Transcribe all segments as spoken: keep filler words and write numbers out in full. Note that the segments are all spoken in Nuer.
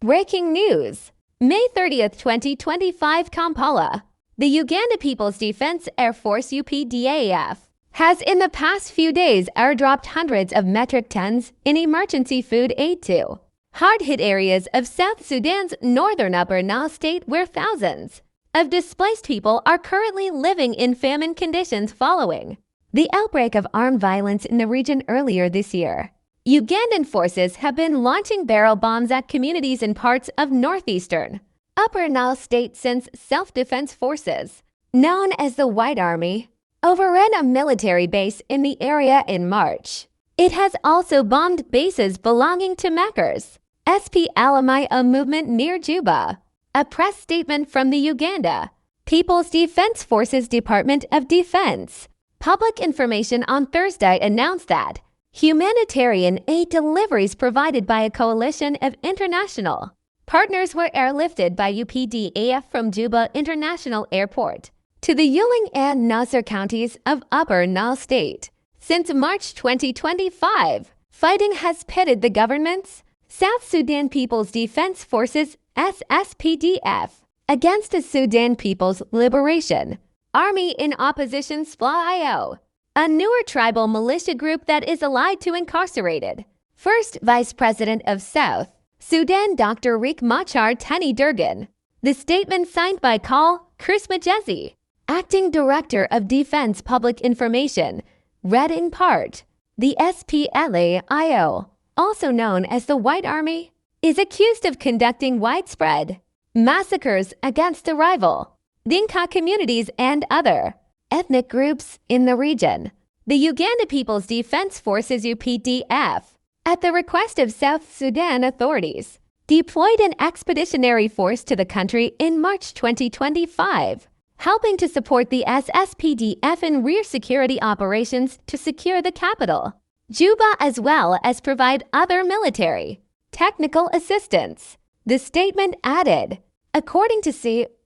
Breaking news. May thirtieth, twenty twenty-five, Kampala. The Uganda People's Defense Air Force, U P D A F, has in the past few days airdropped hundreds of metric tons in emergency food aid to hard-hit areas of South Sudan's northern Upper Nile State, where thousands of displaced people are currently living in famine conditions following the outbreak of armed violence in the region earlier this year. Ugandan forces have been launching barrel bombs at communities in parts of northeastern Upper Nile State since Self-Defense Forces, known as the White Army, overran a military base in the area in March. It has also bombed bases belonging to Makers' S P L M I O movement near Juba. A press statement from the Uganda People's Defense Forces Department of Defense public information on Thursday announced that humanitarian aid deliveries provided by a coalition of international partners were airlifted by U P D A F from Juba International Airport to the Uling and Nasir counties of Upper Nile State. Since March twenty twenty-five, fighting has pitted the government's South Sudan People's Defense Forces, S S P D F, against the Sudan People's Liberation Army in opposition, S P L M I O, a newer tribal militia group that is allied to incarcerated First Vice President of South Sudan, Doctor Riek Machar Teny Dergen. The statement, signed by Col Chris Magezi, Acting Director of Defense Public Information, read in part: The S P L M I O, also known as the White Army, is accused of conducting widespread massacres against the rival Dinka communities and other ethnic groups in the region. The Uganda People's Defense Forces, U P D F, at the request of South Sudan authorities, deployed an expeditionary force to the country in March twenty twenty-five, helping to support the S S P D F in rear security operations to secure the capital, Juba, as well as provide other military technical assistance, the statement added. According to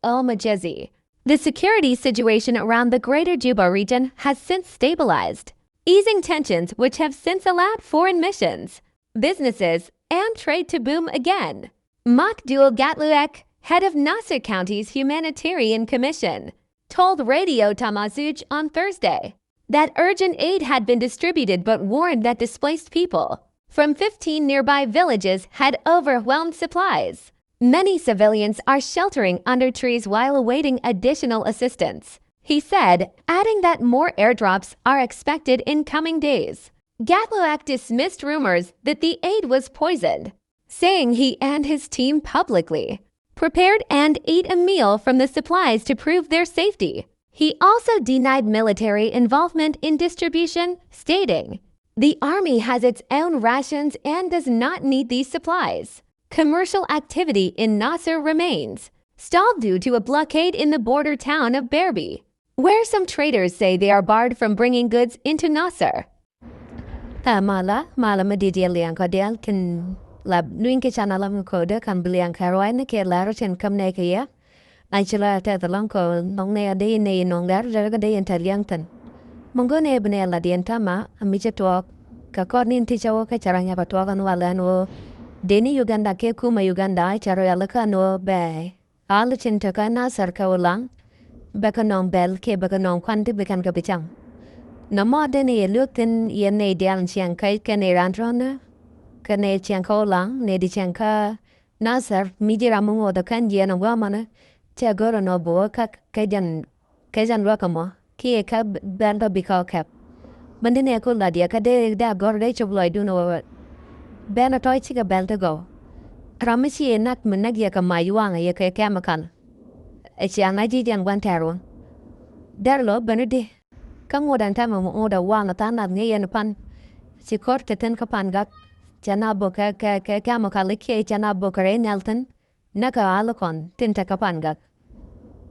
Col Magezi, the security situation around the greater Juba region has since stabilized, easing tensions which have since allowed foreign missions, businesses, and trade to boom again. Makdul Gatluek, head of Nasir County's Humanitarian Commission, told Radio Tamazuj on Thursday that urgent aid had been distributed but warned that displaced people from fifteen nearby villages had overwhelmed supplies. Many civilians are sheltering under trees while awaiting additional assistance, he said, adding that more airdrops are expected in coming days. Gatluak dismissed rumors that the aid was poisoned, saying he and his team publicly prepared and ate a meal from the supplies to prove their safety. He also denied military involvement in distribution, stating, "The army has its own rations and does not need these supplies." Commercial activity in Nasir remains stalled due to a blockade in the border town of Berbi, where some traders say they are barred from bringing goods into Nasir. Ɛ malä, malä mi di̱t yɛ liɛŋ kɔ diaal tin la nui̱n kɛ canɛl mi ko̱dɛ kan bi liɛŋ kɛ ruaacni kɛ lär tin käm nɛ kɛ yɛ. An ci lɔ tɛth lɔ̱ŋ kɔ nɔŋ nɛ dee nɛ nɔŋ lär dee kɛ dee in tɛ liɛŋ thin. Mɔŋ go̱n ɛ bi nɛ la diɛn tamɛ a mi cɛ tuɔɔk. Kɛ kɔr ni in ti cɛ wä kɛ cɛ rɔ nyɛ kɛ tuɔɔk ɛn wal ɛn wä. Dee ni Uganda kɛ kumɛ Uganda cɛ rɔ yal kä ɛn wä bɛɛ. Al tin te kä Nasir kɛ Ulaŋ, bɛ kɛ nɔŋ bɛl kɛ bɛ kɛ nɔŋ kuan ti bi kɛn kɛ bi cam. Nɔmɔ dee ni yɛ luek thin yɛ nɛy diaal cieŋ kä kɛ nɛy ran tɔnä, kɛ nɛy cieŋ kä Ulaŋ, nɛy di cieŋ kä Nasir, mi ji̱ ram mi ŋoth ɛ kän jiɛn ɛ guamänä, cɛ go̱r ɛn ɔ bi wä kä kɛ jɛn kɛ jɛn luäk ɛmɔ kiɛ kä bɛn tɔ bikɛ ɔ kɛp. Bändinɛ ku lat yɛ kä dee dee agɔr dee cop lɔcdun ɛ wä. Bɛn ɛ tɔc cikɛ bɛl ti gɔw. Ram mi ci yɛ nak mi näk yɛ kɛ mac waŋ yɛ kɛ kɛmikal. Ɛ ciaŋ a ji̱ jɛn gua̱n tɛ̈r wä. Dɛr lɔ ben di. Kä ŋot ɛn tɛmɛ ŋot ɛ waŋ ɛ tha̱a̱ŋ nath ŋi̱i̱c yɛn pan. Ci kɔr te thin kä pan gak. Cɛ na bok kɛ kɛ kɛmikal ikiɛ cɛ na bok kɛ rɛy nhial thin. Näkɛ ɣa̱l kɔn tin te kä pan gak.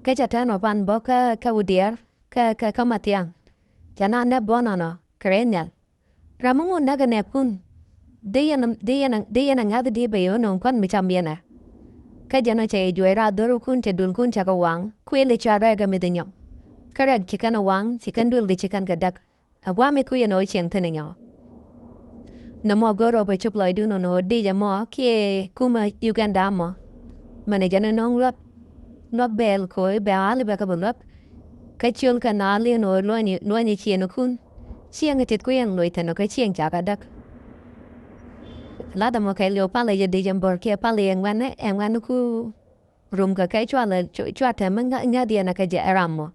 Kä cɛ tɛn ɔ pan bä kä kä widiɛɛr kä kä kä mathiaŋ. Cɛ na nɛ buɔ̱n ɔnɔ kɛ rɛy nhial. Ram mi ŋun näkɛ nɛɛkun. Di yɛn di yɛn di yɛn ɛ ŋa̱th di bɛ yɛ ɣän ɔŋ kɔn mi cam yɛn ɛ. Kä jɛn ɔ cɛ yɛ juɔc raar dhorukun cɛ dulkun cɛ kɛ waŋ kuël i̱ cua rɛɛk ɛ mi̱th inyɔ. Kä rɛɛk ci kɛn ɛ waŋ ci kɛn duël di ci kɛn kɛ däk. Ɛ gua̱a̱m i̱ kui̱ ɛn ɣöö cieŋ thi̱n inyɔ. Nɔmɔ go̱r ɔ bɛ cop lɔcdun ɔ nɔ dic ɛmɔ kiɛ kumɛ Uganda mɔ. Mɛnɛ jɛn ɛ nɔŋ luäk, luäk bɛɛl kɛ ɣöö bɛ ɣa̱l bɛ kɛ bi luäk. Kä ciöl kɛ naath li̱n ɣöö luɔ̱ny, luɔ̱ny ciëŋnikun. Ciëŋ tit ku yɛn loc thi̱n ɔ kä ciëŋ ca kɛ däk. La̱th ɛmɔ kɛɛliw palɛ jɛ dic ɛn bär kiɛ palɛ jɛ ŋuɛ̈tni, ɛ ŋuɛ̈tni ku rum kɛ kɛ cua lɛ, cua, cua tɛm mi ŋa-, ŋäth yɛn ɛ kɛ jɛ ɛ ram mɔ.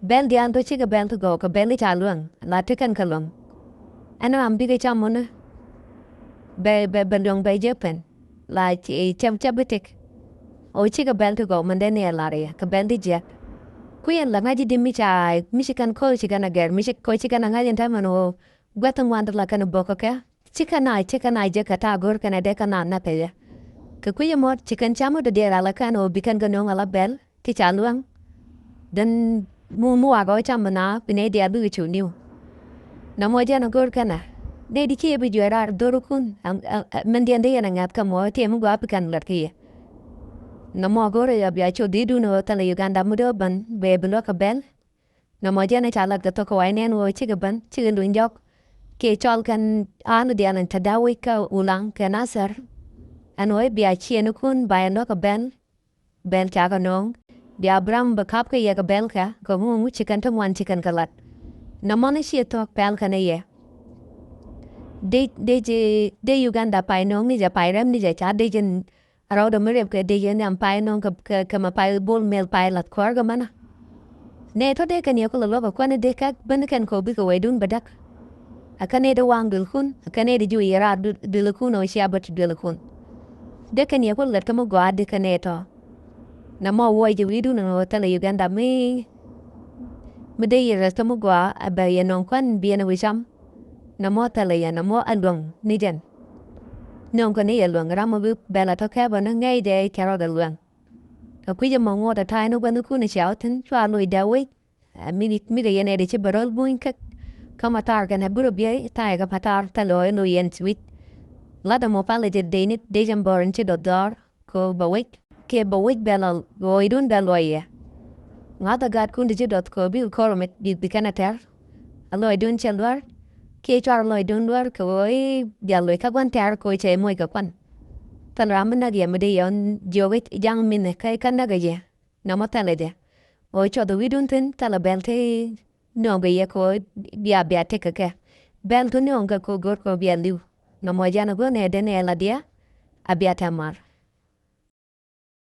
Bɛl diaal tɔ cikɛ bɛl ti gɔw kɛ bɛl ti ca luäŋ, la ti kɛn kɛ luäŋ. Ɛn ram bikɛ cam mɔni. Bɛ, bɛ, bɛ luäŋ bɛ jɛ pɛn. La ci, cɛp, cɛp bi tik. Ɔ cikɛ bɛl ti gɔw mɛn dee ni ɛ lar yɛ, kɛ bɛl ti jiɛk. Ku yɛn la ŋa̱c ji̱ di mi ca, mi ci kɛn ko̱l ci kɛn a gɛr, mi ci ko̱l ci kɛn a ŋa̱c in tɛmɛn ɣöö guɛth ŋuan ti la kɛn a bok kɛ kɛ. Ci kɛn a, ci kɛn a jek kɛ ta̱a̱ go̱r kɛn a dee kɛn a nath kɛ jɛ. Kɛ kui̱c ɛmɔ ci kɛn cam mi dɔ̱diɛn a la kɛn ɣöö bi kɛn kɛ nööŋ a la bɛl ti ca luäŋ. Dhän mu, mu wakɛ ɣöö cam mi na bi nɛy diaal bikɛ cu niw. Nɔmɔ jɛn a go̱r kɛn a nɛy di ci yɛ bi juɛc raar dho̱rikun. Ɛ, ɛ, ɛ, mɛn diɛn dee yɛn a ŋa̱th kä mɔ tiɛm mi gɔaa bi kɛn lät kä yɛ. Nɔmɔ go̱r ɛ yɔ bia cu dhi̱i̱dun ɣöö thilɛ Uganda mi dee bän bɛ bi luäk kɛ bɛl. Nɔmɔ jɛn ɛ ca lat kɛ thok kɛ wa̱i̱ nɛn ɣöö cikɛ bän, cikɛ luny jɔk. Kiɛ cɔl kɛn an diaal in te da̱wi̱c kä Ulaŋ kɛ Nathɛr. Ɛn ɣöö i̱ bia ciëŋnikun ba yɛ luäk kɛ bɛl, bɛl ca kɛ nööŋ. Bia Abraham bɛ ka̱p kɛ yɛ kɛ bɛl kɛ, kɛ ŋuŋ ci kɛn ti ŋuan ci kɛn kɛ lat. Nɔmɔ ni ciɛ thok pɛl kɛn ɛ yɛ. Dec, dec, dec Uganda pay nööŋ ni jɛ, pay rɛm ni jɛ, ca dec in Rɔɔdɛ mi riɛp kɛ dec yɛn nhiam pay nɔŋ kɛ, kɛ, kɛ mɛ pay bol mɛl pay lath kuäär kɛ mɛnä. Nɛy tɔ dee kɛn yɛ kulɛ luɔk ɛ kuɛn dee kɛ ben kɛn kɛ ɔ bikɛ wecdun bɛ däk. Ɛ kɛn nɛy dee waŋ duëlkun, ɛ kɛn nɛy dee ji̱ wi̱i̱ raar duëlkun ɔ cia bä ti duëlkun. Dee kɛn yɛ kulɛ lät kɛ mi gɔaa dee kɛn nɛy tɔ. Nɛmɔ wuɔc jɛ wi̱i̱dun ɔ thilɛ Uganda mi, mi dee yɛ rɛth kɛ mi gɔaa ɛ bɛ yɛ nɔŋ kuɛn bi yɛn ɛ wi̱i̱ cam. Nɛmɔ thilɛ yɛ, nɛmɔ ɛ luäŋ ni jɛn. Nööŋkɛ ni yɛ luäŋ ram mi bi bɛl a tɔ kɛpɛ ni ŋäcdɛ kɛ rɔɔdɛ luäŋ. Kɛ kui̱c ɛmɔ ŋuɔ̱t ɛ ta̱a̱ ni gua̱thnikun ɛ cia wä thi̱n cua loc dee wec. Ɛ mi, mi kɛ yɛn ɛ di ci bɛ rɔl buny käk. Kä ma ta̱a̱r kɛn ɛ bi rɔ biey ta̱a̱ kɛ ma ta̱a̱r thilɛ ɣɔɔ i̱ loc yɛn ci wi̱c. Lat ɛmɔ palɛ jɛ dec ni dec ɛn bɔr in ci dɔth dhɔr. Kɛ ɣöö bɛ wec, kiɛ bɛ wec bɛ la ɣɔɔydun bɛ luɔc yɛ. Ŋa̱thä gaatkun ti ci dɔth kɛ ɣöö bikɛ kɔr mi bi, bi kɛn a tɛr. A lɔcdun cɛ luär, kiɛ cuar lɔcdun luär kɛ ɣöö i̱ bia loc kä gua̱n tɛr kɛ ɣöö cɛ moc kɛ kuan. Thil ram mi näk yɛ mi dee yɛ ɣän jiök i̱ ja̱ŋ minɛ kä, kä näk ɛ jɛ. Nɔmɔ thilɛ jɛ. Ɣöö cuɔth wi̱i̱dun thi̱n thilɛ bɛl ti nööŋkɛ yɛ kɛ ɣöö bia, bia tëk kɛ kɛ. Bɛl ti nööŋkɛ kɛ ɣöö go̱r kɛ ɣöö bia li̱w. Nɔmɔ jɛn a go̱r nɛ den ɛ la diɛ a bia tɛm mar.